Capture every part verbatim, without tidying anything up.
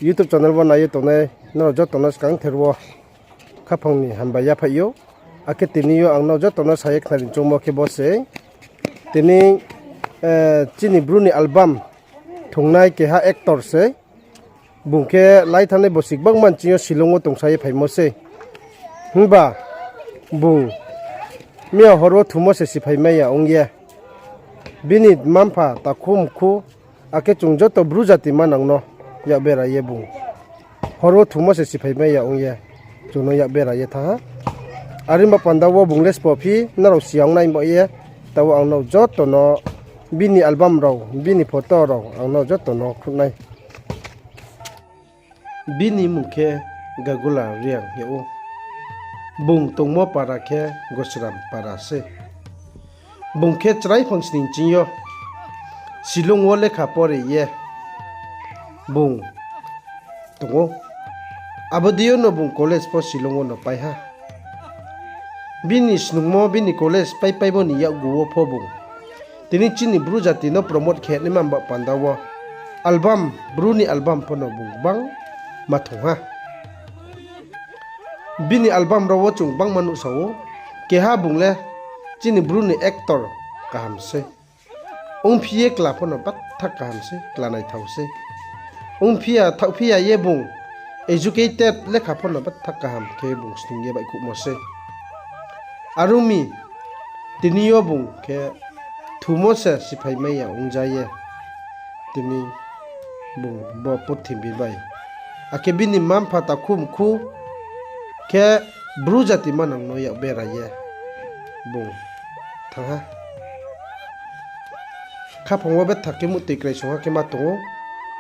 YouTube channel wo nai ye tongnai nrao joto no skangther wo khaphang ni hambai yaphaih ou. Akhe tini yo ang nrao joto no sa ye khnari choungmo khe bo se, tini, chini Bru ni album thungnai keha actor se. Bung khe lai thanngnai bosik bangma nching yo Shillong wo tongsa ye phaimo sei. Himba bung miya hor wo thumo se siphaimai ya ong ye, bini mma-mpha takhu mkhu, akhe chung joto Bru jati manang no yak bera ye bung hor wo thumo se siphaimai ya ong ye, chung no yak bera ye thanng ha. Are ongba panda wo bung le sbo phi nrao si ya ong nai bo ye, taoh wo ang nrao joto no bini album rao, bini photo rao ang nrao joto no khruh nai. Bini mmung khe Gagula Reang hing yag ou. Bung tongmo para khe Gosram para se. Bung khe chrai phangsning ching yo Shillong wo lekha pore ye bung tong ou. Abo dei yo no bung college pho Shillong wo no pai ha. Bini snungmo, bini college paipaimo ni yakgu wo pho bung tini chini Bru jati no promote khe naima ba panda wo album, Bru ni album pho no bung gbangma thung ha. Bini album rao wo chung gbangma nuhsao ou. Keha bung le chini Bru ni actor kaham sei. Ongphi ye kla pho no betha kaham sei, kla naithao sei. Ongphi ya, thaohphi ya ye bung educated, lekha pho no betha kaham khe bung snung ye baihkhouhmo sei. Are ong mi, tini yo bung khe thumo se siphaimai ya ongja ye, tini bung bo purthimbi bai, akhe bini mma-mpha takhu mkhu khe Bru jati manang no yak bera ye bung thanng ha. Khaphang wo betha khe muhtoi kraisungha khe ma tong ou.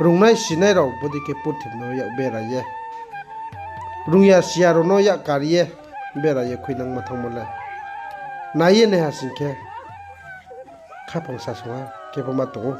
Rungnai sinai rao bodei khe purthimbi no yak bera ye, rungya siya rao no yak kar ye bera ye khuinangma thanngmo le nai ye naiha sing khe khaphang sasungha khe pho ma tong ou.